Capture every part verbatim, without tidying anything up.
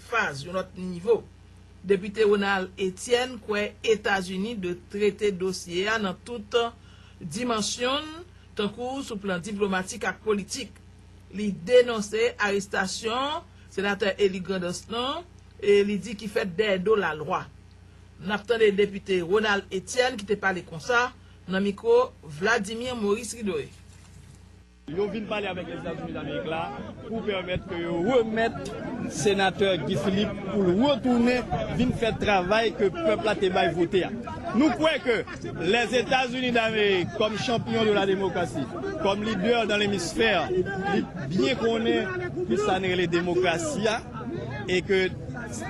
faz, yon lòt nivo. Depite Ronald Etienne kwè Etazini dwe trete dosye a nan tout dimansyon l, tankou sou plan diplomatik ak politik. Li denonse arestasyon senatè eli Grandans lan, e li di ki fèt dèyè do lalwa. N ap tande depite Ronald Etienne ki te pale konsa nan mikwo Vladimir Maurice Ridoé. Yo vin pale avèk Lèzetazini Damerik la pou pèmèt ke yo remèt senatè Guy Philippe pou l retounen vin fè travay ke pèp la te bay vote a. Nou kwè ke Lèzetazini Damerik, kòm champion de la démocratie, kòm lidè dans l'hémisphère, li byen konnen kisa n rele demokrasi a, e ke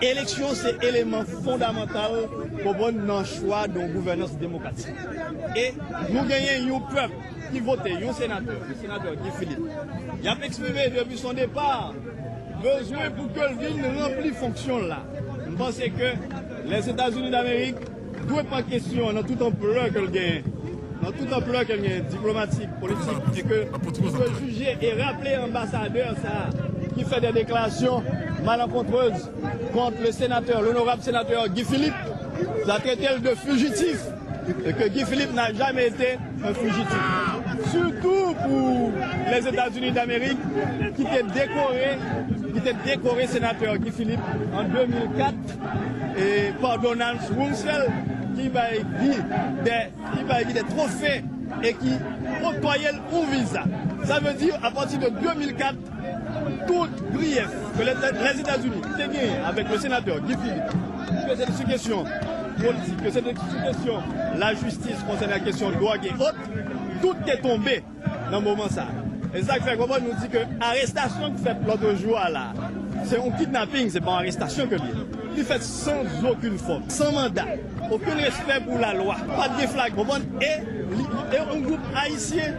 eleksyon se eleman fondamantal, konprann, nan chwa de yon gouvènans demokratik. E nou genyen yon pèp ki vote yon senatè, senatè Guy Philippe. Y ap eksprime depi son depa bezwen pou ke l vin ranpli fonksyon l la. M panse ke Lèzetazini Damerik dwe pran kesyon an nan tout anplè ke l genyen, nan tout anplè ke l genyen, diplomatik, politik, e ke li dwe jije e raple anbasadè sa a ki fè de deklarasyon malenkontrez kont le senatè, l'honorable sénateur Guy Philippe, la trete l de fugitif, e ke Guy Philippe n'a jamais été un fugitif. Surtout pour les États-Unis d'Amérique, ki te dekore, ki te dekore senatè Guy Philippe an de mil kat, e pa Donald Rumsfeld, ki bay Guy de, ki bay Guy de twofe e ki oktwaye l yon viza. Sa vle di, apati de de mil kat, tout griyèf ke Lè-, Lèzetazini te genyen avèk le senatè Guy Philippe, ke se te sou kesyon politik, ke se te sou kesyon lajistis konsènan kesyon dwòg e ot, tout te tonbe nan moman sa a. E sa k fè, konprann, nou di ke arestasyon k fèt lòt jou a la, se yon kidnaping, se pa yon arestasyon ke l ye. Li fèt san okenn fòm, san manda, okenn respè pou lalwa, pa t gen flag, konprann, e li, e yon gwoup ayisyen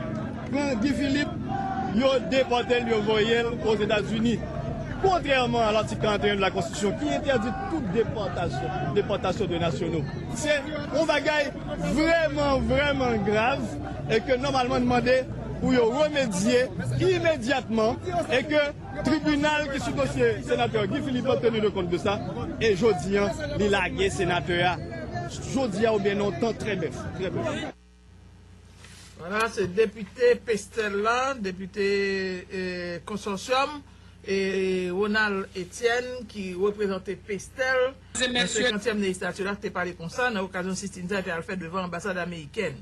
pran Guy Philippe, yo depòte l, yo voye l Ozetazini. Kontrèman a latik karant e en de la Konstitisyon ki entèdi tout depòtasyon, depòtasyon de nasyonal. Se yon bagay vrèman, vrèman grav e ke nòmalman n mande pou yo remedye imedyatman e ke tribinal ki sou dosye senatè Guy Philippe teni de kont de sa e jodi a, li lage senatè a jodi a oubyen nan yon tan trè brèf, trè brèf. Vwala, se depite Pestèl la, depite, e, Konsòsyòm, e, Ronald Etienne, ki reprezante Pestèl nan senkantyèm lejizlatè la, ki te pale konsa nan okazyon sit-in sa te al fè devan anbasad amerikèn.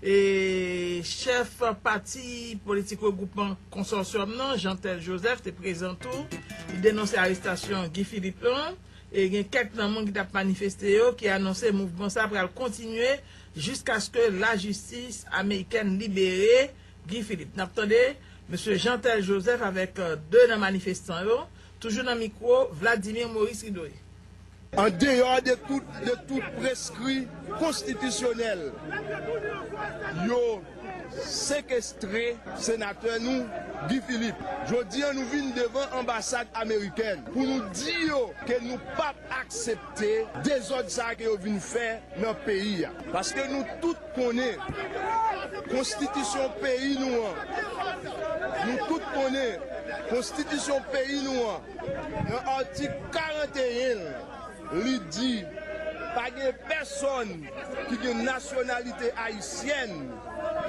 E chèf pati politik Regwoupman Konsòsyòm nan, Jeantel Joseph, te prezan tou. Li denonse arestasyon Guy Philippe lan. E gen kèk nan moun ki t ap manifeste yo ki anonse mouvman sa pral kontinye jiskaske lajistis amerikèn libere Guy Philippe. N ap tande mesye Jeantel Joseph avèk, euh, de nan manifestan yo, toujou nan mikwo Vladimir Maurice Ridoé. An deyò de tout, de tout preskri konstitisyonèl, yo sekestre senatè nou, Guy Philippe. Jodi a, nou vin devan anbasad amerikèn pou nou di yo ke nou p ap aksepte dezòd sa a ke yo vin fè nan peyi a. Paske nou tout konnen konstitisyon peyi nou an, nou tout konnen konstitisyon peyi nou an, nan atik karant e en, li di, pa gen pèsonn ki gen nasyonalite ayisyèn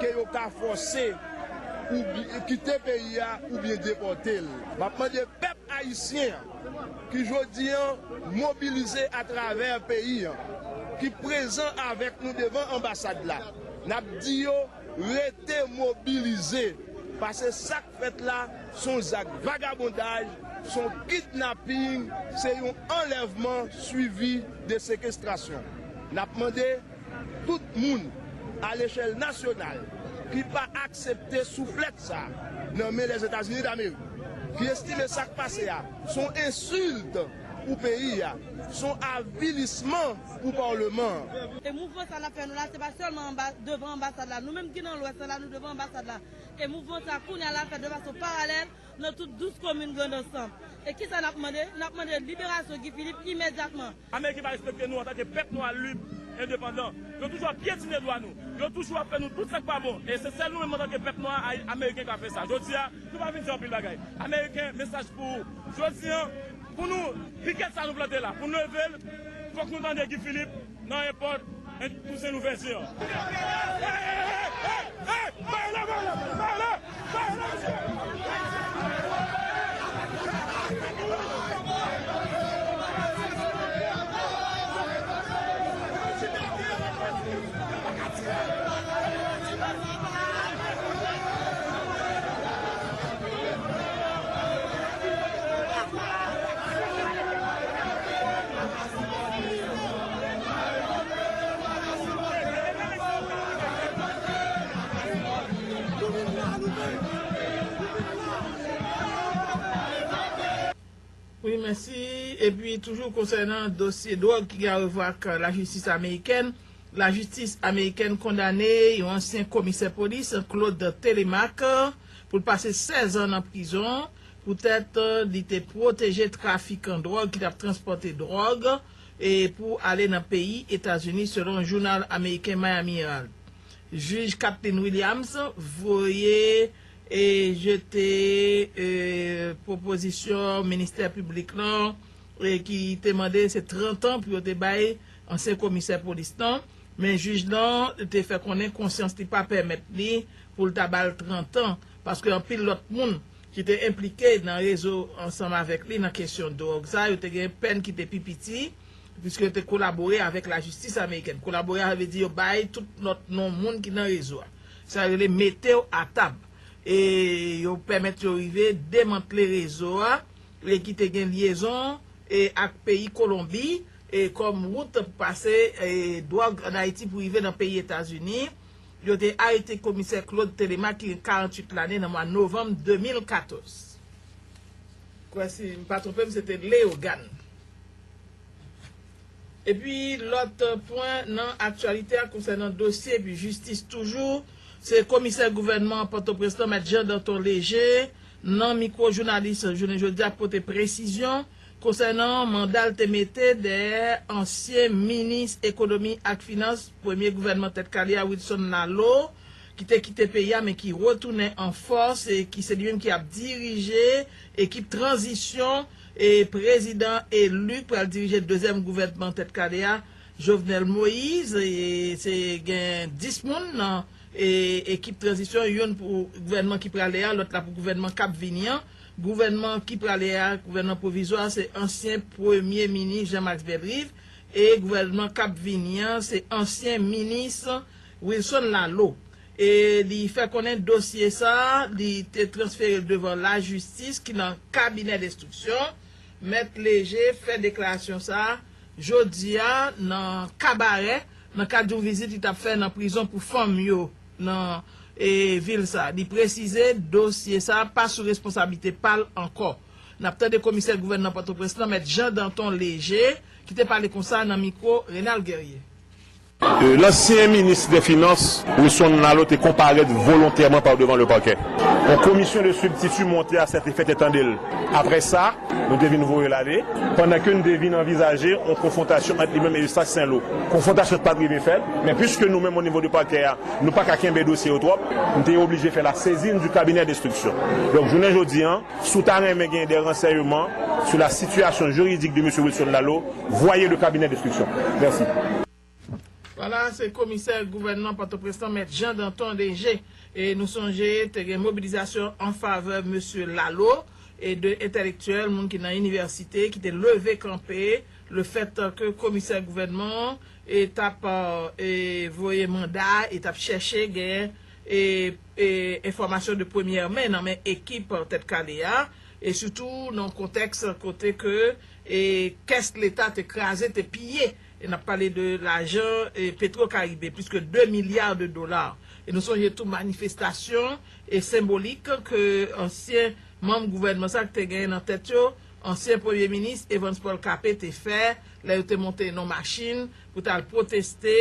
ke yo ka fòse oubyen kite peyi a oubyen depòte l. M ap mande pèp ayisyen an, ki jodi a mobilize atravè peyi a, ki prezan avèk nou devan anbasad la, n ap di yo rete mobilize, paske sa k fèt la, se yon zak vagabondaj, se yon kidnaping, se yon anlèvman swivi de sekestrasyon. N ap mande tout moun, a lechèl nasyonal, ki pa aksepte souflèt sa nan men Lèzetazini Damerik, ki estime sa k pase a se yon ensilt pou peyi a, se yon avilisman pou paleman an. E mouvman sa n ap fè nou la, se pa sèlman anba, devan anbasad la. Nou menm ki nan Lwès la, nou devan anbasad la. E mouvman sa kounye a la fèt de fason paralèl nan tout douz komin Grandans lan. E kisa n ap mande? N ap mande liberasyon Guy Philippe imedyatman. Ameriken pa respekte nou antanke pèp nwa lib endepandan. Yo toujou ap pyetine dwa nou. Yo toujou ap fè nou tout sa k pa bon. E se sèl nou menm antanke pèp nwa ay-, ameriken ka fè sa. Jodi a, nou pa vin di anpil bagay. Ameriken, mesaj pou ou. Jodi a, Pou nou, pikèt sa nou plante la, pou nou leve l, fòk nou tande Guy Philippe nan èpòt Toussaint Louverture an. Hey, hey, hey, hey, hey, hey, bay la, bay la, bay la, bay la, mesye. Wi, mèsi. Epi, toujou konsènan dosye dwòg ki gen a wè ak lajistis amerikèn, lajistis amerikèn kondane yon ansyen komisè polis, Claude Telemaque, pou l pase sèz an nan prizon, poutèt li te pwoteje trafikan dwòg ki t ap transpòte dwòg e pou ale nan peyi Etazini, selon jounal ameriken Miami Herald. Jij Kathleen Williams voye e jete e pwopozisyon ministè piblik lan e ki te mande se trant an pou yo te bay ansyen komisè polis lan, men jij lan te fè konnen konsyans li pa pèmèt li pou l ta ba l trant an, paske anpil lòt moun ki te enplike nan rezo ansanm avèk li nan kesyon dwòg sa, yo te gen pèn ki te pi piti, piske yo te kolabore avèk lajistis amerikèn. Kolabore a vle di yo bay tout lòt non moun ki nan rezo a. Sa yo rele mete w atab. E yo pèmèt yo rive demantle rezo a, e ki te gen lyezon e ak peyi Kolonbi, e kòm wout pou pase e dwòg ann Ayiti pou rive nan peyi Etazini. Yo te arete komisè Claude Telemaque ki gen karanntuit lane nan mwa novanm de mil katòz. Kwè si m pa twonpe m, se te Leyogàn. Epi lòt pwen nan aktyalite a konsènan dosye epi jistis toujou, se komisè gouvènman Pòtoprens lan, mèt Jean Danton Léger, nan mikwo jounalis jounen jodi a pote presizyon konsènan manda l te mete dèyè ansyen minis ekonomi ak finans premye gouvènman tèt kale a, Wilson Lalo, ki te kite peyi a, men ki retounen an fòs e ki se li menm ki ap dirije ekip tranzisyon e prezidan eli k pral dirije dezyèm gouvènman tèt kale a, Jovenel Moïse. E se gen dis moun nan e ekip tranzisyon, youn pou gouvènman ki prale a, lòt la pou gouvènman k ap vini an. Gouvènman ki prale a, gouvènman pwovizwa, se ansyen premye minis Jean Max Bellerive, e gouvènman k ap vini an, se ansyen minis Wilson Lalo. E li fè konnen dosye sa, li te transfere l devan lajistis ki nan kabinè denstriksyon. Mèt Léger fè deklarasyon sa jodi a nan Kabarè, nan kad yon vizit li t ap fè nan prizon pou fanm yo nan e, vil sa. Li presize dosye sa pa sou responsablite pa l ankò. N ap tande komisè gouvènman Pòtoprens lan, mèt Jean Danton Léger, ki te pale konsa nan mikwo Renald Guerrier. Euh, l'ancien ministre des Finances, Wilson Lalo, te konparèt volontèman pa devan le parquet. Yon komisyon de sibstiti monte à cet effet, te tande l. Apre sa, nou te vin voye l ale, pandan ke n te vin anvizaje yon konfwontasyon ant li menm e Eustache Saint-Loup. Konfwontasyon pa t rive fèt, men piske nou menm, o nivo de pakè a, nou pa ka kenbe dosye yo twòp, n te oblije fè la saisine du cabinet d'instruction. Donk, jounen jodi a, si w ta renmen gen de ransèyman sur la situation juridique de mesye Wilson Lalo, voyez le cabinet d'instruction. Mèsi. Vwala, se komisè gouvènman Pòtoprens lan, mèt Jean Danton Léger. E nou sonje, te gen mobilizasyon an favè mesye Lalo e de entèlektyèl, moun ki nan inivèsite, ki te leve kanpe lefèt ke komisè gouvènman e t ap e, voye manda e t ap chèche gen e, e, enfòmasyon de premyè men nan men ekip tèt kale a, e sitou nan kontèks kote ke e, kès leta te kraze, te piye. E n ap pale de lajan e, Petro Caribe, plis ke de milya de dola. E nou sonje tou manifestasyon e senbolik ke ansyen manm gouvènman sa ki te genyen nan tèt yo, ansyen premye minis Evans Paul Capet te fè, lè yo te monte nan machin pou t al pwoteste,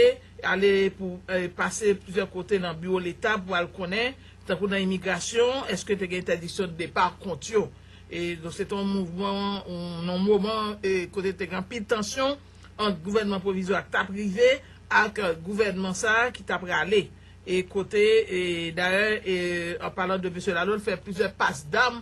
ale pou e, pase plizyè kote nan biwo leta pou al konnen, tankou nan imigrasyon, èske te gen entèdiksyon de depa kont yo. E donk, se te yon mouvman, yon, yon moman e, kote te gen anpil tansyon ant gouvènman pwovizwa k t ap rive ak gouvènman sa a ki t ap rale. E kote, e, dayè, e, an palan de mesye Lalo, l fè plizyè pas dam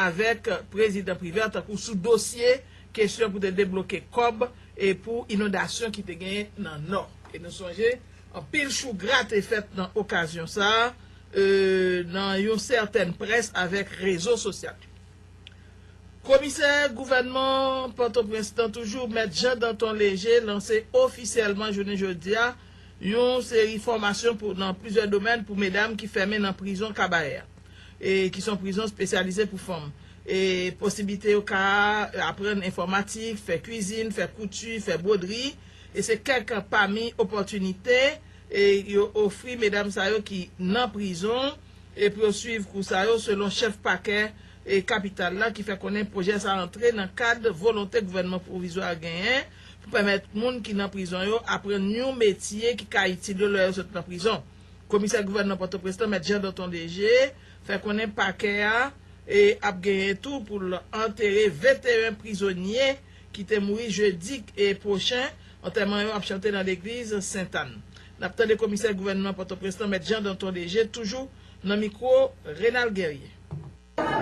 avèk prezidan Privert, tankou sou dosye kesyon pou te debloke kòb e pou inondasyon ki te genyen nan Nò. E nou sonje, anpil chougra te fèt nan okazyon sa a, e, nan yon sètèn près avèk rezo sosyal yo. Komisè gouvènman Pòtoprens lan toujou, Mèt Jean Danton Léger, lanse ofisyèlman jounen jodi a yon seri fòmasyon pou, nan plizyè domèn pou medam ki fèmen nan prizon Kabarè a, e ki se yon prizon espesyalize pou fanm. E posiblite yo ka aprann enfòmatik, fè kwizin, fè kouti, fè bwodri, e se kèk pami opòtinite, e yo ofri medam sa yo ki nan prizon, e pou yo swiv kou sa yo, selon chèf pakè, e kapital la, ki fè konnen pwojè sa a antre nan kad volonte gouvènman pwovizwa a genyen pou pèmèt moun ki nan prizon yo aprann yon metye ki ka itil yo lè yo sot nan prizon. Komisè gouvènman Pòtoprens lan, Mèt Jean Danton Léger, fè konnen pakè a, e, ap genyen tou pou l antere venteyen prizonye ki te mouri jedi, e, pwochen. Antèman yo ap chante nan legliz Sentàn. N ap tande komisè gouvènman Pòtoprens lan, Mèt Jean Danton Léger, toujou nan mikwo Renald Guerrier.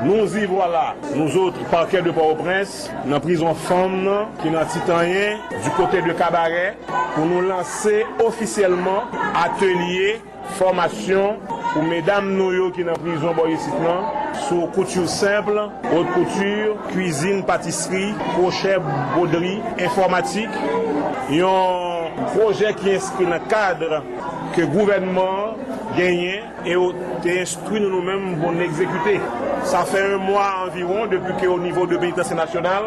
Nous y voilà, nous autres, parquet de Port-au-Prince, nan prizon fanm nan, ki nan Titanyen, du côté de Cabaret, pou nou lanse ofisyèlman atelye fòmasyon pou medam nou yo ki nan prizon bò isit lan, sou kouti senp, haute couture, kwizin, patisri, kwochè, bwodri, enfòmatik, yon pwojè ki enskri nan kad ke gouvènman an genyen e yo te enstwi nou, nou menm pou n egzekite. Sa fè yon mwa anviwon depi ke o nivo de penitansye nasyonal,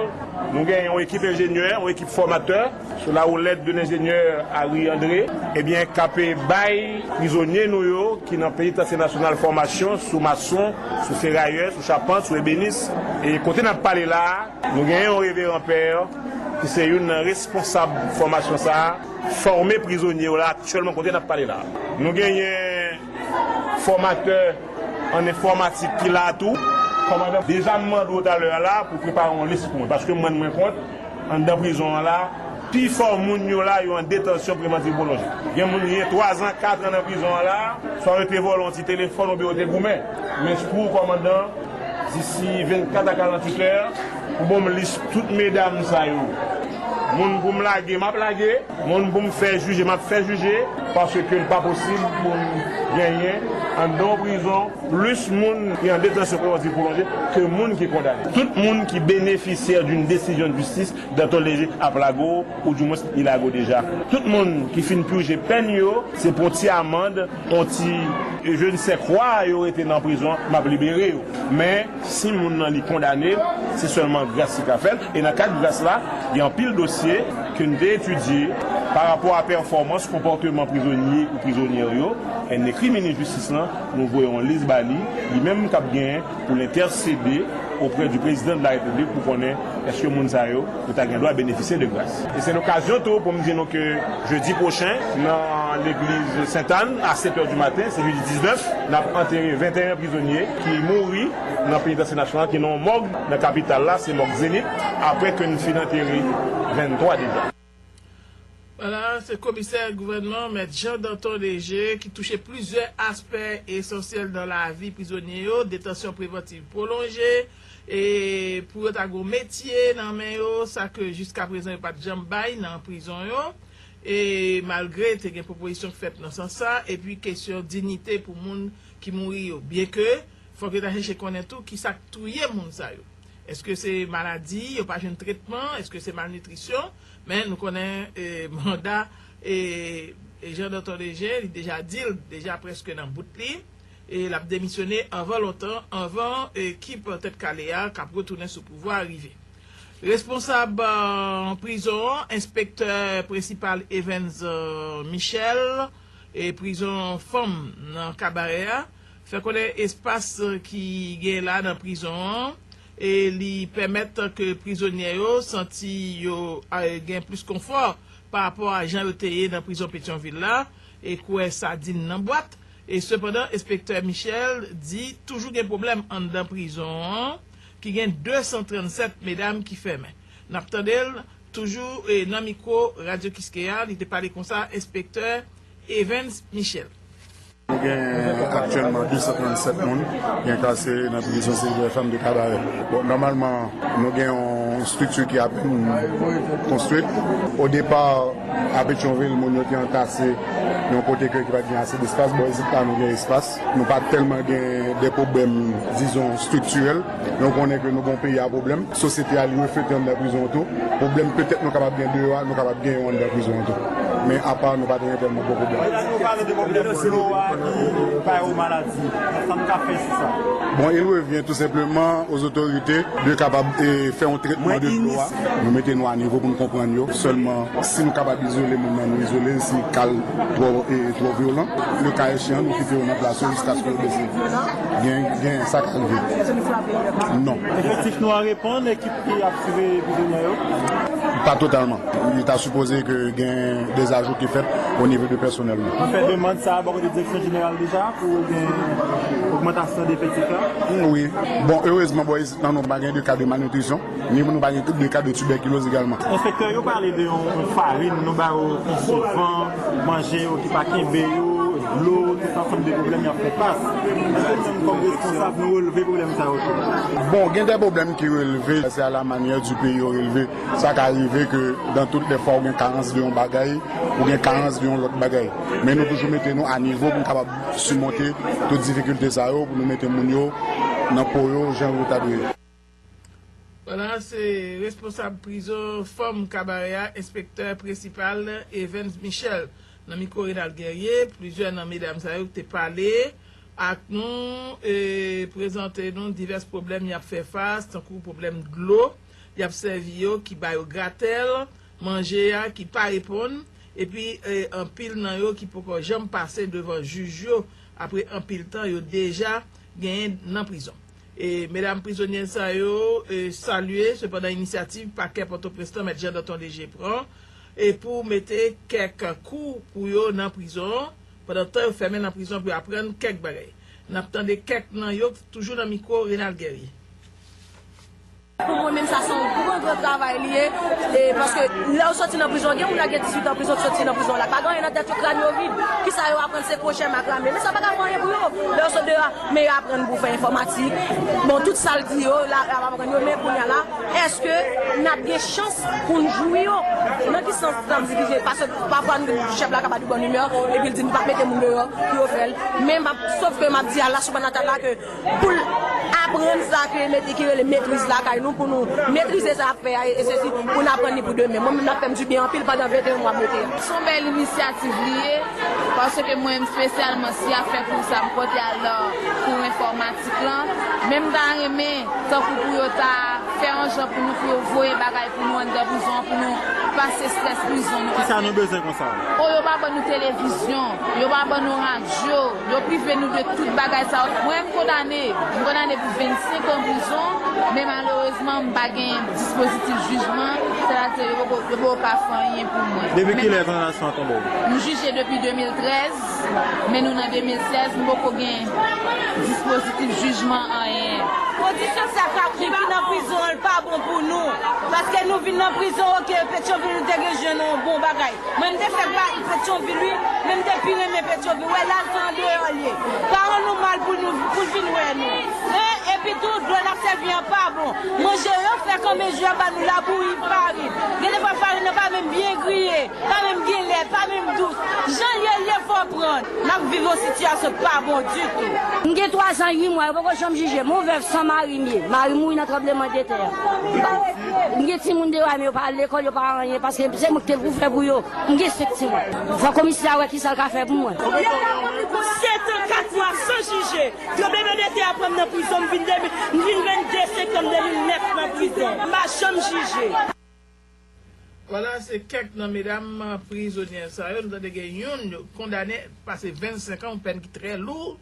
nou genyen yon ekip enjenyè, yon ekip fòmatè, sou la houlette de l'ingénieur Harry André, ebyen, k ap bay prizonye nou yo ki nan penitansye nasyonal fòmasyon sou mason, sou ferayè, sou chapant, sou ebenis. E kote n ap pale la a, nou genyen yon reveran pè ki se youn nan responsab fòmasyon sa a, fòme prizonye yo la aktyèlman kote n ap pale la a. Nou genyen fòmatè an enfòmatik ki la tou. Kòmandan, deja m mande w talè a la pou prepare yon lis pou mwen, paske m rann mwen kont, anndan prizon an la, pifò moun yo la, yo an detansyon prevantiv pwolonje. Gen moun ki gen twa zan, kat an nan prizon an la, swa yo te vòlò yon ti telefòn oubyen yo te goumen. Men pou w, kòmandan, disi vennkat a karannwit è, pou ban m lis tout medam sa yo. Moun pou m lage, m ap lage. Moun pou m fè jije, m ap fè jije, paske l pa posib pou n genyen anndan yon prizon plis moun ki an detansyon prevantiv pwolonje ke moun ki kondane. Tout moun ki benefisyè d'une décision de justice, Danton Léger ap lage w, oudimwens li lage w deja. Tout moun ki fin pije pèn yo, se pou yon ti amann, yon ti je ne sais quoi, yo rete nan prizon, m ap libere yo. Men, si moun nan li kondane, se sèlman gras ki ka fè l. E nan kad gras la, gen anpil dosye ke n te etidye pa rapò a pèfòmans, konpòteman prizonye ou prizonyè yo. E n ekri minis jistis lan, nou voye yon lis ba li, li menm k ap gen pou l entèsede oprè di prezidan de la repiblik pou konnen èske moun sa yo, yo ta gen dwa benefisye de gras. E se lokazyon tou pou m di nou ke jedi pwochen, nan legliz Sentàn, a sèt è di maten, se jedi diznèf, n ap antere venteyen prizonye ki mouri nan penitansye nasyonal ki nan yon mòg nan kapital la, se mòg Zenith, apre ke n fin antere venntwa deja. Vwala, se komisè gouvènman, Mèt Jean Danton Léger, ki touche plizyè aspè esansyèl nan lavi prizonye yo, detansyon prevantiv pwolonje, e pou yo ta gen metye nan men yo, sa ke jiska prezan yo pa t janm bay nan prizon yo. E malgre te gen pwopozisyon k fèt nan sans sa, epi kesyon diyite pou moun ki mouri yo. Byenke, fòk yo ta chèche konnen tou kisa k touye moun sa yo. Èske se maladi, yo pa jwenn tretman, èske se malnitrisyon? Men nou konnen, e, manda, e, e Jean Danton Léger, li deja di l, deja prèske nan bout li, e l ap demisyone anvan lontan, anvan ekip Tèt Kale a k ap retounen sou pouvwa a rive. Responsab, e, prizon an, enspektè prensipal Evens, e, Michel, e prizon fanm nan Kabarè a, fè konnen espas ki gen la nan prizon an, e li pèmèt ke prizonyè yo santi yo, a, gen plis konfò pa rapò a jan yo te ye nan prizon Petyonvil la, e kwè sadin nan bwat. E sepandan, enspektè Michel di toujou gen pwoblèm anndan prizon an, ki gen de san trannsèt medam ki fèmen. N ap tande l toujou, e, nan mikwo Radyo Kiskeya, li te pale konsa, enspektè Evens Michel. Nou gen aktyèlman de san trannsèt moun ki enkase nan prizon Seyè Fanm de Kabarè. Bon, nòmalman, nou gen yon Yon estrikti ki apèn konstwit. O depa, a Petyonvil, moun yo te antase nan yon kote ke ki pa t gen ase despas. Bò isit la, nou gen espas. Nou pa tèlman gen de pwoblèm, dizon, estriktirèl. Men w konnen ke nou gen yon peyi a pwoblèm. Sosyete a, li reflete anndan prizon an tou. Pwoblèm petèt nou kapab gen deyò a, nou kapab gen yo anndan prizon an tou. Men apa, nou pa t gen tèlman gwo pwoblèm. Lè nou pale de pwoblèm dlo a ki bay ou maladi, sa n ka fè sou sa? Bon, il revient tout simplement aux autorités de kapab, eh, fè yon tretman de dlo a. Nou mete nou a nivo pou nou konprann yo. Sèlman, si nou kapab izole moun nan, nou izole l. Si ka l twò, eh, twò vyolan, le ka echan, nou kite yo nan plas yo jiskaske yo deside. Gen, gen sa ka rive. Non. Efektif nou an reponn, ekip ki ap siveye prizonye yo? Pa totalman. Li ta sipoze ke gen dezajou ki fèt o nivo de pèsonèl nou. Ou fè demann sa a bò kote Direksyon Jeneral deja pou gen ogmantasyon de efektif la? Wi. Bon, erezman, bò isit la, nou pa gen de ka de malnitrisyon, ni nou pa gen de ka de tibèkiloz egalman. Enspektè yo pale de yon, yon farin, nou ba yo konsovan, manje yo ki pa kenbe yo, dlo, tout ansanm de pwoblèm y ap fè fas. Èske nou menm kòm responsab, nou relve pwoblèm sa yo tou? Bon, gen de pwoblèm ki relve, se a la manyè di peyi yo relve. Sa ka rive ke dans toutes les fois, ou gen karans de yon bagay, ou gen karans de yon lòt bagay. Men nou toujou mete nou a nivo pou nou kapab simonte tout difikilte sa yo, pou nou mete moun yo nan po yo, jan yo ta dwe. Vwala, se responsab prizon fanm Kabarè a, enspektè prensipal Evens Michel. Nan mikwo Renald Guerrier, plizyè nan medam sa yo te pale ak nou, e prezante nou divès pwoblèm y ap fè fas, tankou pwoblèm dlo y ap sèvi yo ki ba yo gratèl, manje a ki pa reponn, epi, e, anpil nan yo ki poko janm pase devan jij yo, apre anpil tan yo deja genyen nan prizon. E medam prizonyè sa yo, e, salye, sepandan, inisyativ pakè Pòtoprens lan, Mèt Jean Danton Léger pran, e pou mete kèk kou pou yo nan prizon, pandan tan yo fèmen nan prizon pou yo aprann kèk bagay. N ap tande kèk nan yo, toujou nan mikwo Renald Guerrier. Pou mwen menm, sa se yon gran, gran travay li ye. E paske lè w soti nan prizon, gen moun la gen dizuit an prizon, ki soti nan prizon la, pa gen anyen nan tèt yo, kràn yo vid. Kisa yo aprann, se kwochè, makrame. Men sa pa ka fè anyen pou yo. Lè yo sot deyò a, men yo aprann pou fè enfòmatik. Bon, tout sa l di yo, la, y ap aprann yo, men kounye a la, èske n ap gen chans pou n jwi yo? Nan ki sans n ap di ki se, paske pafwa nou, chèf la kapab de bòn imè, epi l di nou pa mete moun deyò pou yo fè l. Men m ap, sof ke m ap di a la sou bann atak la ke pou l aprann sa ke mete ki rele metriz lakay nou, pou nou metrize sa ap fè a, e sesi, pou n aprann li pou demen. Mwen menm, l ap fè m dibyen anpil pandan venteyen mwa m rete a. Se yon bèl inisyativ li ye, paske mwen menm espesyalman, si y ap fè kou sa, m konte al nan kou enfòmatik lan, men m ta renmen, tankou pou yo ta fè yon jan pou nou, pou yo voye bagay pou nou anndan prizon an, pou nou pase estrès prizon nou. Kisa nou bezwen konsa? O, yo pa ban nou televizyon, yo pa ban nou radyo, yo prive nou de tout bagay sa yo. Mwen, m kondane, m kondane pou vennsenk an prizon, men malerezman, m pa gen dispozitif jijman, sètadi yo poko, yo poko ka fè anyen pou mwen. Depi kilè kondanasyon an tonbe? M jije depi de mil trèz. Men nou nan de mil sèz, m poko gen dispozitif jijman, anyen. Kondisyon sa k ap viv ki nan prizon an, l pa bon pou nou. Paske nou vin nan prizon, oke, Petyonvil, nou te gen jwenn yon bon bagay. Mwen, m te fèt Petyonvil, wi, men m te pi renmen Petyonvil. Wè, la, se andeyò l ye. Paran nou mal pou nou, pou l vin wè nou. E, epi tou, dlo n ap sèvi an pa bon. Manje yo fè kanmenjè ba nou, labouyi, farin. Gen de fwa, farin nan pa menm byen griye. Pa menm gen lè, pa menm dous. Jan l ye, l ye, fò w pran l. N ap viv yon sitiyasyon k pa bon ditou. M gen twazan uit mwa, yo poko janm jije m. Yon vèv san mari m ye. Mari m mouri nan tranblemanntè a. M gen timoun deyò a, men yo pa al lekòl, yo pa anyen, paske se mwen ki te pou fè pou yo. M gen senk timoun. Fò komisè a wè kisa l ka fè pou mwen. Sèt an, kat mwa san jije. Tranblemanntè a pran m nan prizon, m vin de mil, m vin vennde septanm de mil nèf nan prizon. M pa janm jije. Vwala, se kèk nan medam prizonyè sa yo. Nou tande gen youn yo kondane pase vennsenk an, yon pèn ki trè lou,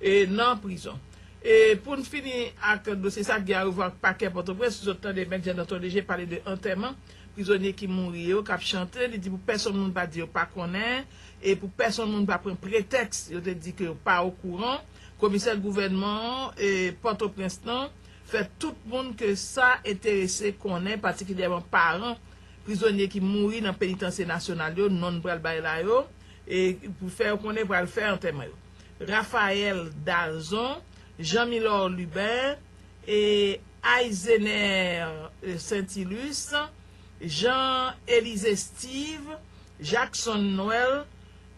e, nan prizon. E pou n fini ak dosye sa, gen arevwa ak pakè Pòtoprens, si w tande Mèt Jean Danton Léger pale de antèman prizonye ki mouri yo, k ap chante, li di pou pèsonn moun pa di yo pa konnen, e pou pèsonn moun pa pran pretèks yo te di ke yo pa okouran. Komisè gouvènman, e, Pòtoprens lan fè tout moun ke sa enterese konnen, patikilyèman paran prizonye ki mouri nan penitansye nasyonal yo, non n pral bay la yo, e pou fè yo konnen pral fè antèman yo. Raphaël Dalzon, Jean Milor Lubin, e Aizener Saintilus, Jean Élisée Steve, Jackson Noël,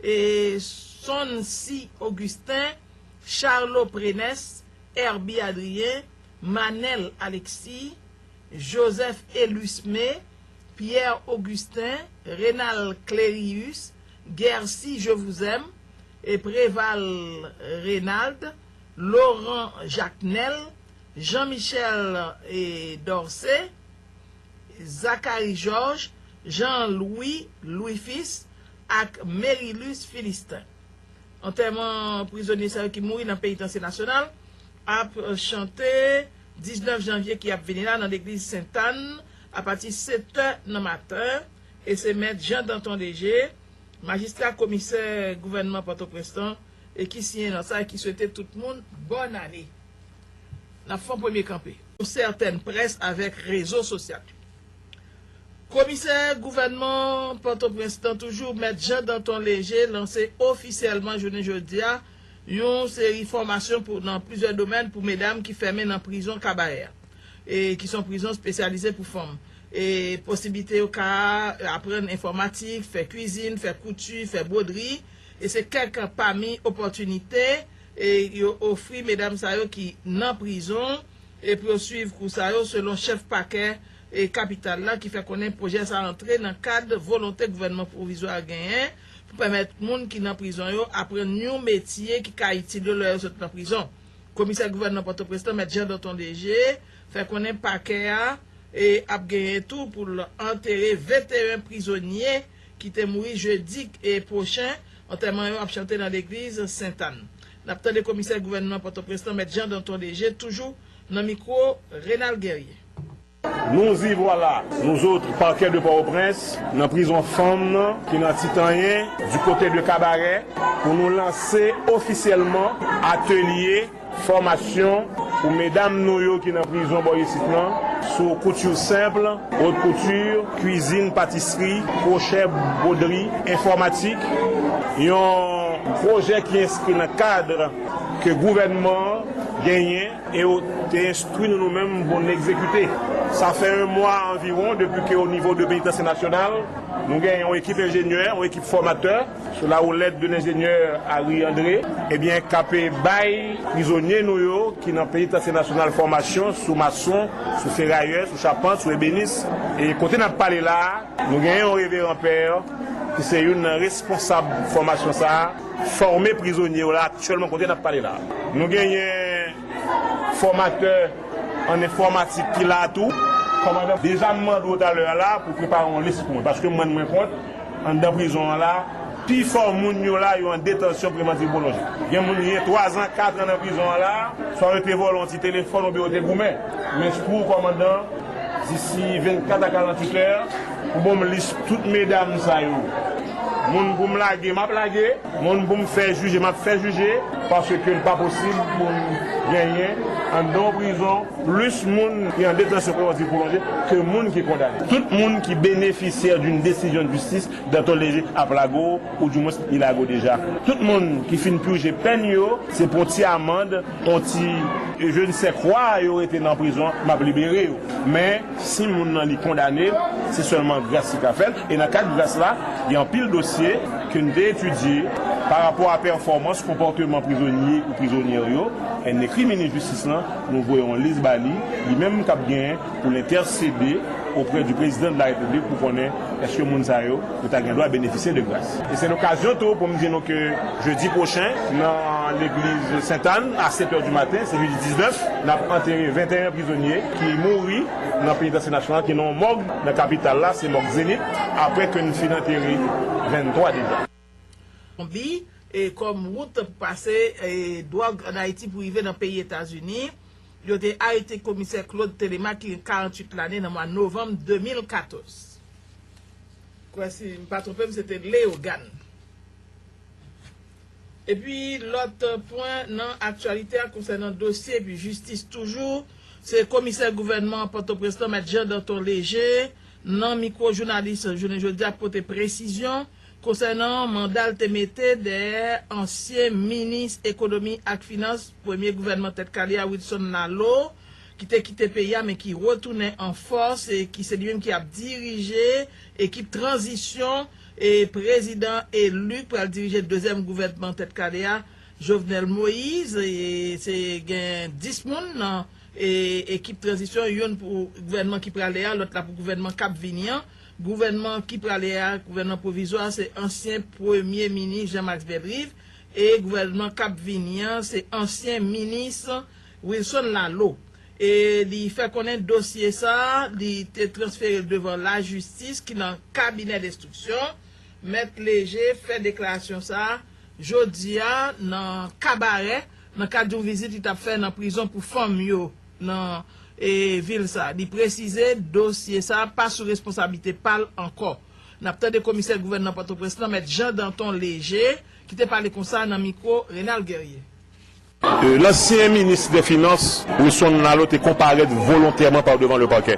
e Soncy Augustin, Charlot Prénès, Herby Adrien, Manel Alexis, Joseph Elusme, Pierre Augustin, Rénald Clérius, Guercy Je vous aime, e Préval Rénald, Laurent Jacquenel, Jean-Michel e Dorcé, Zacharie Georges, Jean Louis Louis Fils ak Mérilus Philistin. Antèman prizonye sa yo ki mouri nan penitansye nasyonal ap chante diznèf janvye ki ap vini la nan legliz Sentàn apati sèt è nan maten, e se mèt Jean Danton Léger, majistra komisè gouvènman Pòtoprens lan, e ki siyen nòt sa e ki swete tout moun bòn ane. N ap fè yon premye kanpe. Yon sètèn près avèk rezo sosyal. Komisè gouvènman Pòtoprens lan toujou, mèt Jean Danton Léger, lanse ofisyèlman jounen jodi a yon seri fòmasyon pou, nan plizyè domèn pou medam ki fèmen nan prizon Kabarè a, e ki se yon prizon espesyalize pou fanm. E posiblite yo ka aprann enfòmatik, fè kwizin, fè kouti, fè bwodri, e se kèk pami opòtinite e yo ofri medam sa yo ki nan prizon, e pou yo swiv kou sa yo, selon chèf pakè e kapital la ki fè konnen pwojè sa antre nan kad volonte gouvènman pwovizwa a genyen pou pèmèt moun ki nan prizon yo aprann yon metye ki ka itil yo lè yo sot nan prizon. Komisè gouvènman Pòtoprens lan, mèt Jean Danton Léger, fè konnen pakè a e ap genyen tou pou l antere venteyen prizonye ki te mouri jedi e pwochen. Antèman yo ap chante nan legliz Sentàn. N ap tande komisè gouvènman Pòtoprens lan, mèt Jean Danton Léger, toujou nan mikwo Renald Guerrier. Nous y voilà, nous autres, parquet de Port-au-Prince, nan prizon fanm nan, ki nan Titanyen, du côté de Cabaret, pou nou lanse ofisyèlman atelye fòmasyon pou medam nou yo ki nan prizon bò isit lan, sou kouti senp, haute couture, kwizin, patisri, kwochè, bwodri, enfòmatik, yon pwojè ki enskri nan kad ke gouvènman an genyen e yo te enstwi nou, nou menm pou n egzekite. Sa fè yon mwa anviwon depi ke o nivo de penitansye nasyonal, nou genyen yon ekip enjenyè, yon ekip fòmatè, sou la houlette de l'ingénieur Harry André, ebyen, k ap bay prizonye nou yo ki nan penitansye nasyonal fòmasyon sou mason, sou ferayè, sou chapant, sou ebenis. E kote n ap pale la a, nou genyen yon reveran pè ki se youn nan responsab fòmasyon sa a, fòme prizonye yo la aktyèlman kote n ap pale la a. Nou genyen fòmatè an enfòmatik ki la tou. Kòmandan, deja m mande w talè a la pou prepare yon lis pou mwen, paske m rann mwen kont, anndan prizon an la, pifò moun yo la, yo an detansyon prevantiv pwolonje. Gen moun ki gen twazan, katran nan prizon an la, swa yo te vòlò yon ti telefòn oubyen yo te goumen. Men pou w, kòmandan, disi vennkat a karannwit è, ou ban m lis tout medam sa yo. Moun pou m lage, m ap lage. Moun pou m fè jije, m ap fè jije, paske l pa posib pou n genyen anndan yon prizon plis moun ki an detansyon prevantiv pwolonje ke moun ki kondane. Tout moun ki benefisyè d'une décision de justice, Danton Léger ap lage w, oudimwens li lage w deja. Tout moun ki fin pije pèn yo, se pou yon ti amann, yon ti je ne sais quoi, yo rete nan prizon, m ap libere yo. Men, si moun nan li kondane, se sèlman gras ki ka fè l. E nan kad gras la, gen anpil dosye ke n te etidye pa rapò a pèfòmans, konpòteman prizonye ou prizonyè yo. E n ekri minis jistis lan, nou voye yon lis ba li, li menm k ap gen pou l entèsede oprè di prezidan de la repiblik pou konnen èske moun sa yo, yo ta gen dwa benefisye de gras. E se lokazyon tou pou m di nou ke jedi pwochen, nan legliz Sentàn, a sèt è di maten, se jedi diznèf, n ap antere venteyen prizonye ki mouri nan penitansye nasyonal ki nan yon mòg nan kapital la, se mòg Zenith, apre ke n fin antere venntwa deja. Konbi, e kòm wout pou pase e dwòg ann Ayiti pou rive nan peyi Etazini, yo te arete komisè Claude Telemaque ki gen karannwit lane nan mwa novanm de mil katòz. Kwè si m pa twonpe m, se te Leyogàn. Epi lòt pwen nan aktyalite a konsènan dosye epi jistis toujou, se komisè gouvènman Pòtoprens lan, mèt Jean Danton Léger, nan mikwo jounalis jounen jodi a pote presizyon konsènan manda l te mete dèyè ansyen minis ekonomi ak finans premye gouvènman Tèt Kale a, Wilson Laleau, ki te kite peyi a, men ki retounen an fòs, e ki se li menm ki ap dirije ekip tranzisyon, e prezidan eli k pral dirije dezyèm gouvènman tèt kale a, Jovenel Moïse, e se gen dis moun nan, e, ekip tranzisyon, youn pou gouvènman ki prale a, lòt la pou gouvènman k ap vini an. Gouvènman ki prale a, gouvènman pwovizwa, se ansyen premye minis Jean Max Bellerive, e gouvènman k ap vini an, se ansyen minis Wilson Laleau. E li fè konnen dosye sa a, li te transfere l devan lajistis ki nan kabinè enstriksyon. Mèt Léger fè deklarasyon sa a jodi a nan Kabarè, nan kad yon vizit li t ap fè nan prizon pou fanm yo nan, e, vil sa. Li presize dosye sa a pa sou responsablite pa l ankò. N ap tande komisè gouvènman Pòtoprens lan, Mèt Jean Danton Léger, ki te pale konsa nan mikwo Renald Guerrier. Euh, Lansyen minis dè finans, Wilson Laleau, te konparèt volontèman pa devan le pakè.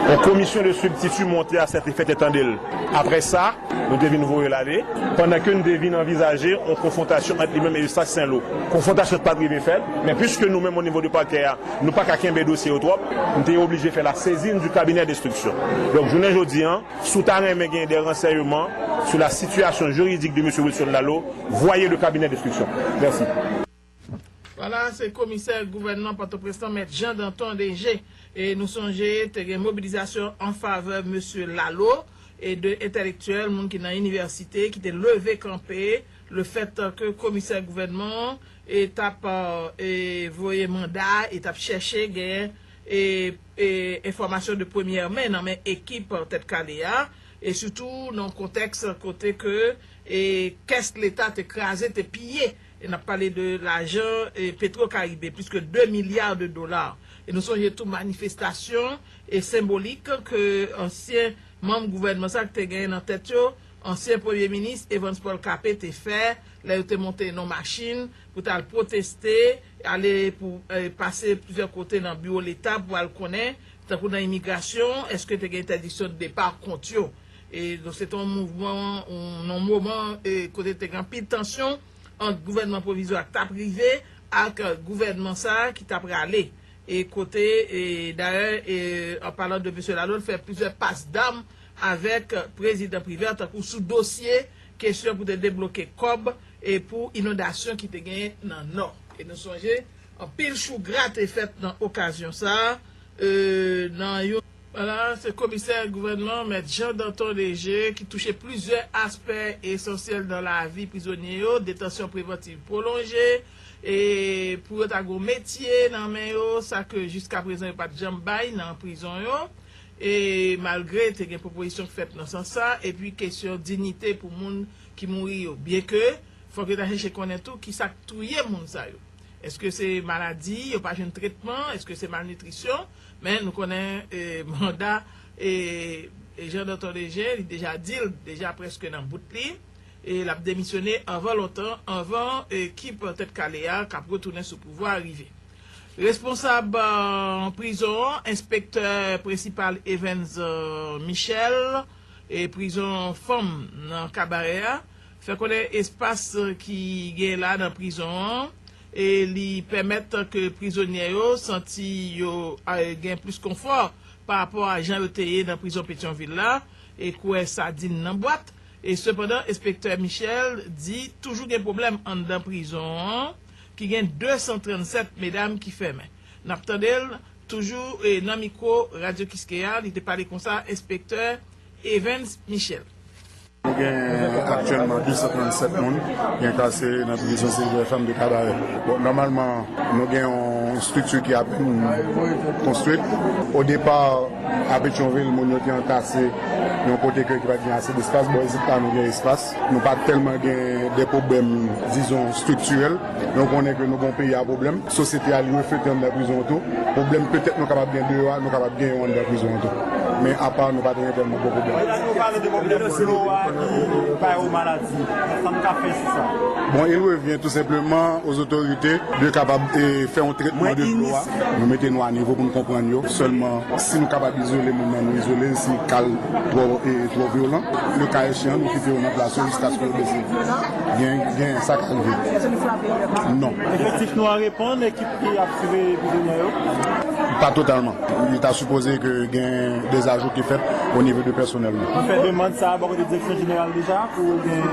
Yon komisyon de sibstiti monte à cet effet, te tande l. Apre sa, nou te vin voye l ale, pandan ke n te vin anvizaje yon konfwontasyon ant li menm e Eustache Saint-Loup. Konfwontasyon pa t rive fèt, men piske nou menm, o nivo de pakè a, nou pa ka kenbe dosye yo twòp, n te oblije fè la saisine du cabinet d'instruction. Donk, jounen jodi a, si w ta renmen gen de ransèyman sou la sitiyasyon jiridik de mesye Wilson Laleau, voyez le cabinet d'instruction. Mèsi. Vwala, se komisè gouvènman Pòtoprens lan, Mèt Jean Danton Léger. E nou sonje, te gen mobilizasyon an favè mesye Laleau e de entèlektyèl, moun ki nan inivèsite, ki te leve kanpe, le fèt ke komisè gouvènman an, e t ap, e, voye manda, e t ap chèche gen, e, e, enfòmasyon de premyè men nan men ekip tèt kale a, e sitou nan yon kontèks kote ke, e, kès leta te kraze, te piye. E n ap pale de lajan, e, Petro Caribe, plis ke de milya de dola. E nou sonje tou manifestasyon, e, senbolik ke ansyen manm gouvènman sa ki te genyen nan tèt yo, ansyen premye minis Evans Paul Capet te fè, lè yo te monte nan machin pou t al pwoteste, ale pou, e, pase plizyè kote nan biwo leta pou al konnen, tankou nan imigrasyon, èske te gen entèdiksyon de depa kont yo. E donk, se te yon mouvman, yon, yon moman, e, kote te gen anpil tansyon ant gouvènman pwovizwa k t ap rive ak gouvènman sa a ki t ap rale. E kote, e, dayè, e, an palan de mesye Laleau, l fè plizyè pas dam avèk prezidan Privert, tankou sou dosye kesyon pou te debloke kòb e pou inondasyon ki te genyen nan Nò. E nou sonje, anpil chougra te fèt nan okazyon sa a, e, nan yon Vwala, se komisè gouvènman, Mèt Jean Danton Léger, ki touche plizyè aspè esansyèl nan lavi prizonye yo, detansyon prevantiv pwolonje, e pou yo ta gen yon metye nan men yo, sa ke jiskaprezan yo pa t janm bay nan prizon yo, e malgre te gen pwopozisyon k fèt nan sans sa, epi kesyon diyite pou moun ki mouri yo. Byenke, fòk yo ta chèche konnen tou kisa k touye moun sa yo. Èske se maladi, yo pa jwenn tretman, èske se malnitrisyon? Men nou konnen, e, manda, e, e, Jean Danton Léger, li deja di l, deja prèske nan bout li, e l ap demisyone anvan lontan, anvan ekip tèt kale a k ap retounen sou pouvwa a rive. Responsab, e, prizon an, enspektè prensipal Evens, e, Michel, e prizon fanm nan Kabarè a, fè konnen espas ki gen la nan prizon an, e li pèmèt ke prizonye yo santi yo, a, gen plis konfò pa rapò a jan yo te ye nan prizon Petyonvil la, e kwè sadin nan bwat. E sepandan, enspektè Michel di toujou gen pwoblèm anndan prizon an, ki gen de san trannsèt medam ki fèmen. N ap tande l toujou, e, nan mikwo Radyo Kiskeya, li te pale konsa, enspektè Evens Michel. Nou gen aktyèlman de san trannsèt moun ki entase nan prizon Silver Femme de Kabarè. Bon, nòmalman, nou gen yon estrikti ki apèn konstwit. O depa, a Petyonvil, moun yo te antase nan yon kote ke ki pa t gen ase despas. Bò isit la, nou gen espas. Nou pa tèlman gen de pwoblèm, dizon, estriktirèl. Men w konnen ke nou gen yon peyi a pwoblèm. Sosyete a li reflete anndan prizon an tou. Pwoblèm petèt nou kapab gen deyò a, nou kapab gen yo anndan prizon an tou. Men apa, nou pa t gen tèlman gwo pwoblèm. Lè nou pale de pwoblèm dlo a ki bay ou maladi, sa n ka fè sou sa? Bon, il revient tout simplement aux autorités de kapab, e, fè yon tretman de dlo a. Nou mete nou a nivo pou n konprann yo. Sèlman, si nou kapab izole moun nan, nou izole l, si ka l twò, e, twò vyolan. Le ka echan, nou kite yo nan plas yo jiskaske yo bese. Gen, gen sa k rive. Non. Efektif nou an reponn, ekip ki ap siveye prizonye yo. Pa totalman. Li ta sipoze ke gen dezajou ki fèt o nivo de pèsonèl nou. Ou fè demann sa a bò kote direksyon jeneral deja pou gen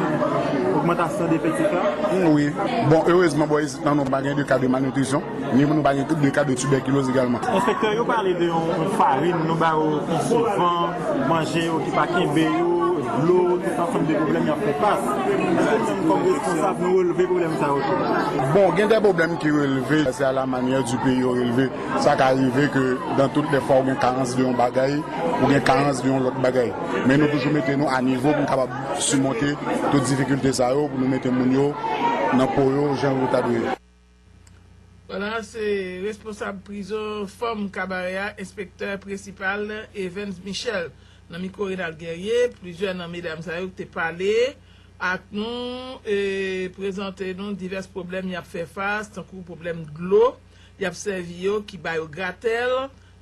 ogmantasyon de efektif la? Wi. Bon, erezman, bò isit nan nou pa gen de ka de malnitrisyon, ni nou pa gen de ka de tibèkiloz egalman. Enspektè yo pale de yon, yon farin, nou ba yo pi souvan manje yo ki pa kenbe yo, dlo, tout ansanm de pwoblèm y ap fè fas. Èske nou menm kòm responsab, nou relve pwoblèm sa yo tou? Bon, gen de pwoblèm ki relve, se a la manyè di peyi yo relve. Sa ka rive ke dan tout lè fwa ou gen karans de yon bagay, ou gen karans de yon lòt bagay. Men nou toujou mete nou a nivo pou n kapab simonte tout difikilte sa yo, pou nou mete moun yo nan po yo jan yo ta dwe ye. Vwala, se responsab prizon fanm Kabarè a, enspektè prensipal Evens Michel, nan mikwo Renald Guerrier. Plizyè nan medam sa yo te pale ak nou, e prezante nou divès pwoblèm y ap fè fas, tankou pwoblèm dlo y ap sèvi yo ki ba yo gratèl,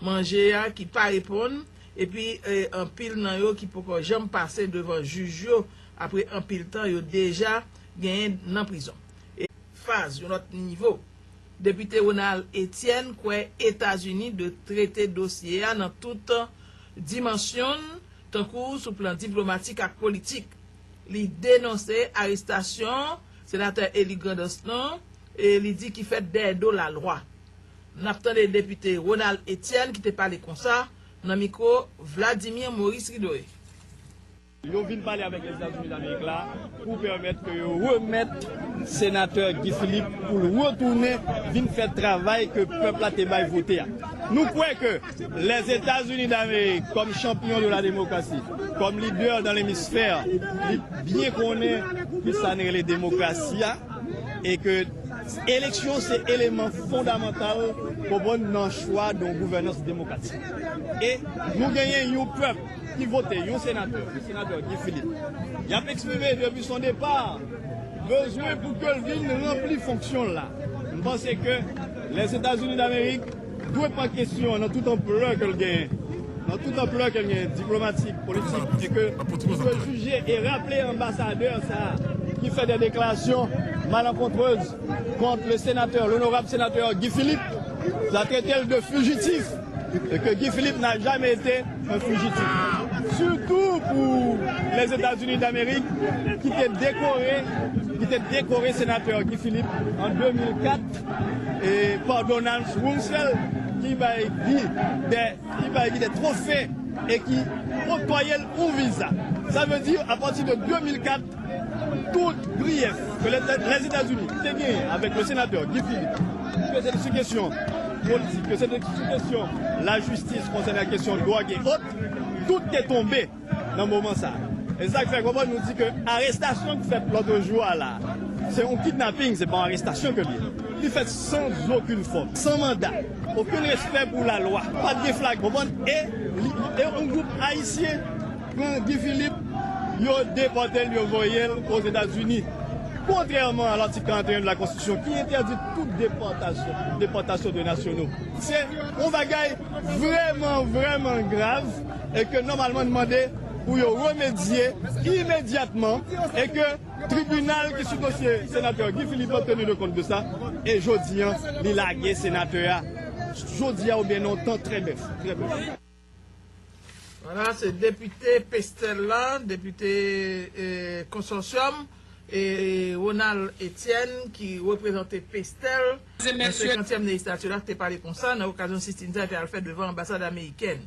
manje a ki pa reponn, epi, e, anpil nan yo ki poko janm pase devan jij yo, apre anpil tan yo deja genyen nan prizon. E faz yon lòt nivo. Depite Ronald Etienne kwè Etazini dwe trete dosye a nan tout dimansyon l, tankou sou plan diplomatik ak politik. Li denonse arestasyon senatè eli Grandans lan, e li di ki fèt dèyè do lalwa. N ap tande depite Ronald Etienne ki te pale konsa nan mikwo Vladimir Maurice Ridoé. Yo vin pale avèk Lèzetazini Damerik la pou pèmèt ke yo remèt senatè Guy Philippe pou l retounen vin fè travay ke pèp la te bay vote a. Nou kwè ke Lèzetazini Damerik, kòm champion de la démocratie, kòm lidè dans l'hémisphère, li byen konnen kisa n rele demokrasi a, e ke eleksyon se eleman fondamantal, konprann, nan chwa de yon gouvènans demokratik. E nou genyen yon pèp ki vote yon senatè, yon senatè Guy Philippe. Y ap eksprime depi son depa bezwen pou ke l vin ranpli fonksyon l la. M panse ke Lèzetazini Damerik dwe pran kesyon an nan tout anplè ke l genyen, nan tout anplè ke l genyen, diplomatik, politik, e ke li dwe jije e raple anbasadè sa a ki fè de deklarasyon malenkontrez kont le senatè, l'honorable sénateur Guy Philippe, la trete l de fugitif, e ke Guy Philippe n'a jamais été un fugitif. Surtout pour les États-Unis d'Amérique, ki te dekore, ki te dekore senatè Guy Philippe an de mil kat, e pa Donald Rumsfeld, ki bay Guy de, ki bay Guy de twofe e ki oktwaye l yon viza. Sa vle di, apati de de mil kat, tout griyèf ke Lèzetazini te genyen avèk le senatè Guy Philippe, ke se te sou kesyon politik, ke se te sou kesyon lajistis konsènan kesyon dwòg e ot, tout te tonbe nan moman sa a. E sa k fè konprann nou di ke arestasyon k fèt lòt jou a la, se yon kidnaping, se pa yon arestasyon ke l ye. Li fèt san okenn fòm, san manda, okenn respè pou lalwa, pa t gen flag, konprann? E li, e yon gwoup ayisyen pran Guy Philippe, yo depòte l, yo voye l Ozetazini. Kontrèman a latik karant e en de la Konstitisyon ki entèdi tout depòtasyon, depòtasyon de nasyonal. Se yon bagay vrèman, vrèman grav e ke nòmalman n mande pou yo remedye imedyatman e ke tribinal ki sou dosye senatè Guy Philippe lan teni de kont de sa. E jodi a, li lage senatè a jodi a oubyen nan yon tan trè brèf, trè brèf. Vwala, se depite Pestèl la, depite, e, Konsòsyòm, e, Ronald Etienne ki reprezante Pestèl nan senkantyèm lejistati la ki te pale konsa nan okazyon sitin sa te al fè devan anbasad amerikèn.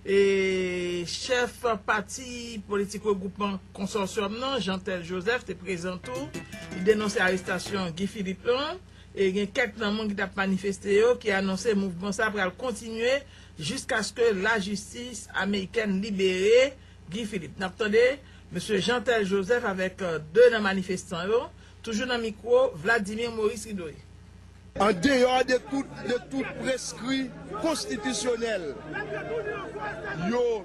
E chèf pati politik regwoupman Konsòsyòm nan, Jeantel Joseph, te prezan tou. Li denonse arestasyon Guy Philippe lan. E gen kèk nan moun ki t ap manifeste yo ki anonse mouvman sa pral kontinye jiskaske lajistis amerikèn libere Guy Philippe. N ap tande mesye Jeantel Joseph avèk, euh, de nan manifestan yo, toujou nan mikwo Vladimir Maurice Ridoé. An deyò de tout, de tout preskri konstitisyonèl, yo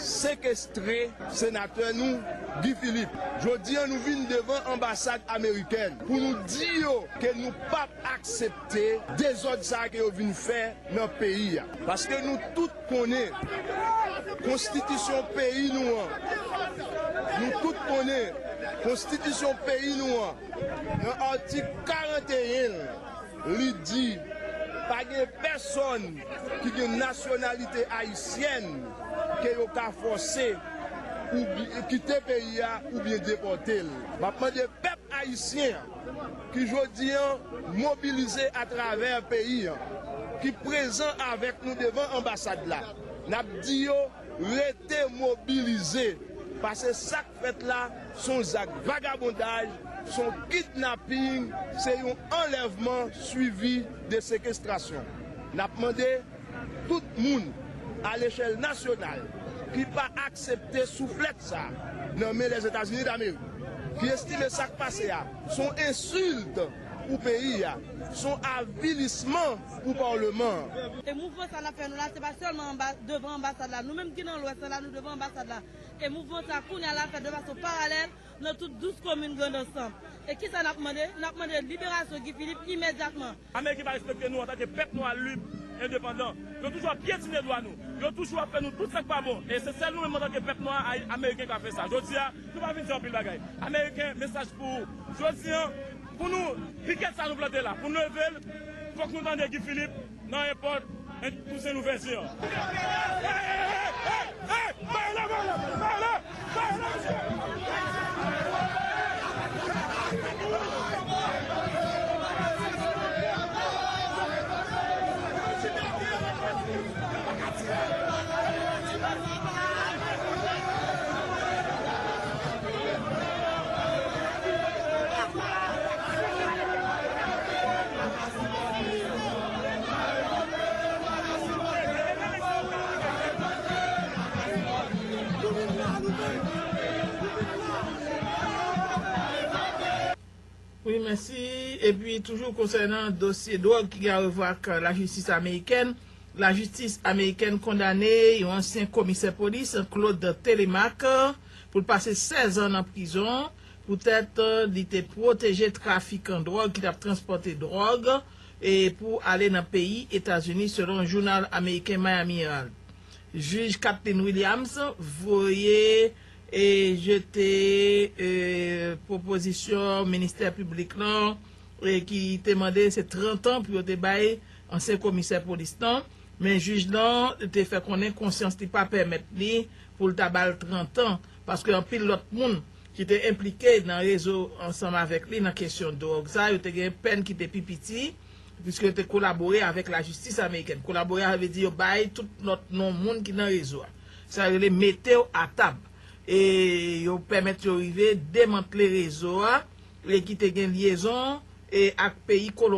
sekestre senatè nou, Guy Philippe. Jodi a, nou vin devan anbasad amerikèn pou nou di yo ke nou p ap aksepte dezòd sa a ke yo vin fè nan peyi a. Paske nou tout konnen konstitisyon peyi nou an, nou tout konnen konstitisyon peyi nou an, nan atik karant e en, li di Pa gen pèsonn ki gen nasyonalite ayisyèn ke yo ka fòse ou bi- kite peyi a oubyen depòte l. M ap mande pèp ayisyen an ki jodi an mobilize atravè peyi an, ki prezan avèk nou devan anbasad la, n ap di yo rete mobilize, paske sa k fèt la se yon zak vagabondaj, se yon kidnaping, se yon anlèvman swivi de sekestrasyon. N ap mande tout moun alechèl nasyonal ki pa aksepte souflèt sa nan men Lèzetazini Damerik, ki estime sa k pase a se yon ensilt pou peyi a, se yon avilisman pou pawleman an. E mouvman sa n ap fè nou la, se pa sèlman anba, devan anbasad la. Nou menm ki nan Lwès la, nou devan anbasad la. E mouvman sa kounye a la fèt de fason paralèl nan tout douz komin Grandans lan. E kisa n ap mande? N ap mande liberasyon Guy Philippe imedyatman. Ameriken pa respekte nou antanke pèp nwa lib endepandan. Yo toujou ap pyetine dwa nou. Yo toujou ap fè nou tout sa k pa bon. E se sèl nou menm antanke pèp nwa ay- ameriken ka fè sa. Jodi a, nou pa vin di anpil bagay. Ameriken, mesaj pou ou. Jodi a, pou nou, pikèt sa nou plante la, pou nou leve l, fòk nou tande Guy Philippe nan èpòt Toussaint Louverture an. Wi, mèsi. Epi, toujou konsènan dosye dwòg ki gen a revwa ak lajistis amerikèn, lajistis amerikèn kondane yon ansyen komisè polis, Claude Telemaque, pou l pase sèz an nan prizon, poutèt li te pwoteje trafikan dwòg ki t ap transpòte dwòg e pou ale nan peyi Etazini, selon jounal ameriken Miami Herald. Jij Kathleen Williams voye e jete e, pwopozisyon ministè piblik lan e ki te mande se trant an pou yo te bay ansyen komisè polis lan, men jij lan te fè konnen konsyans li pa pèmèt li pou l ta ba l trant an, paske anpil lòt moun ki te enplike nan rezo ansanm avèk li nan kesyon dwòg sa, yo te gen pèn ki te pi piti, piske yo te kolabore avèk lajistis amerikèn. Kolabore a vle di yo bay tout lòt non moun ki nan rezo a. Sa yo rele mete w atab. E yo pèmèt yo rive demantle rezo a, e ki te gen lyezon e ak peyi Kolonbi.